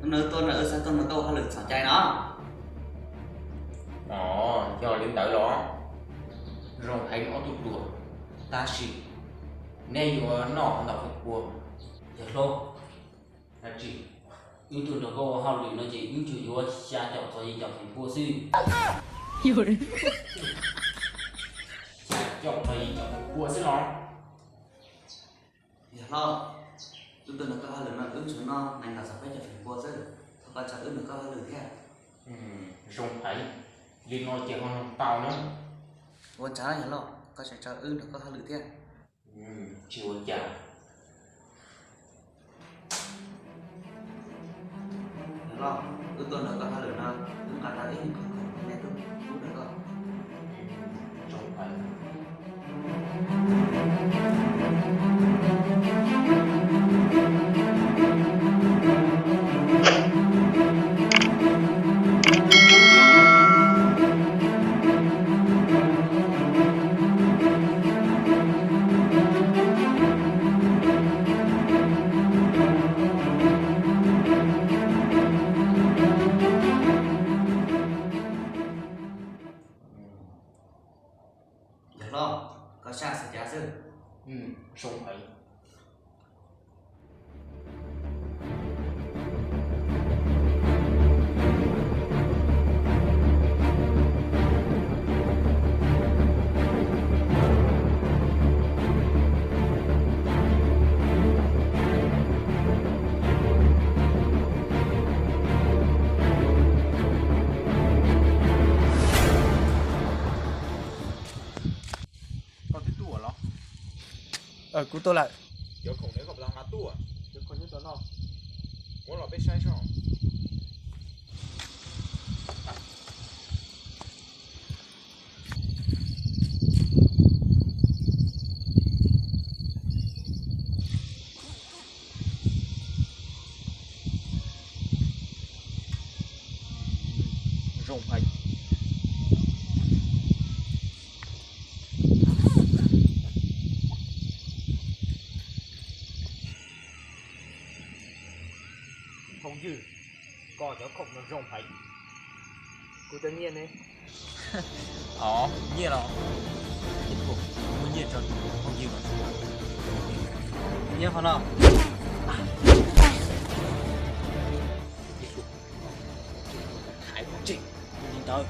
Nws tuaj no wb xav tuaj nrog koj ua hauj lwm txhaum cai no. Os, yog li ntawd los zoo heev ob tug ruam, tab sis neb yuav noj ntau feem pua. Yawg hlob, dab tsi? Wb tuaj nrog koj ua hauj lwm no ces wb tsuas yuav xya caum txog yim caum feem pua xwb. Xya caum txog yim caum feem pua xwb los? Yawg hlob, wb tuaj nrog koj hauj lwm no wb tsuas noj nees nkaum txog peb caug feem pua xwb, thov koj tso wb nrog koj hauj lwm thiab. Zoo heev, li no ces ho noj tau na. Ua tsaug yawg hlob, koj tseem tso wb nrog koj hauj lwm thiab. Tsis ua cas. Yawg hlob, wb tuaj nrog koj hauj lwm no, wb nqa tau ib qho khoom rau neb, wb nrog koj. Zoo heev. Yawg hlob, koj saj xav cas xwb? Zoo heev. Koj twb tuaj los? Kuv tuaj lawm. Cov khoom neb koj puas tau nqa tuaj? Cov khoom nyob tom no. Muab los peb saib soj. Zoo heev. Phooj ywg, koj cov khoom no zoo heev. Kuv cov nyiaj ne? Os, nyiaj los? Ib tug, muaj nyiaj tso tus phooj ywg los. Nyiaj qhov no. Ib tug, thaiv kuv tseem li ntawd.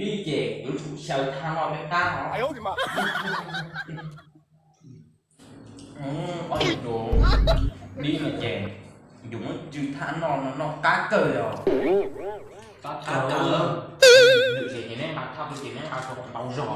Dib ces yuav tsum xyaw thaj noj peb qab no. Dib no ces yus muab tsw thaj noj no noj qab kawg os. Qab kawg. Lwm zaus ces neb nqa thaj twg ces neb nqa tau ntau zog.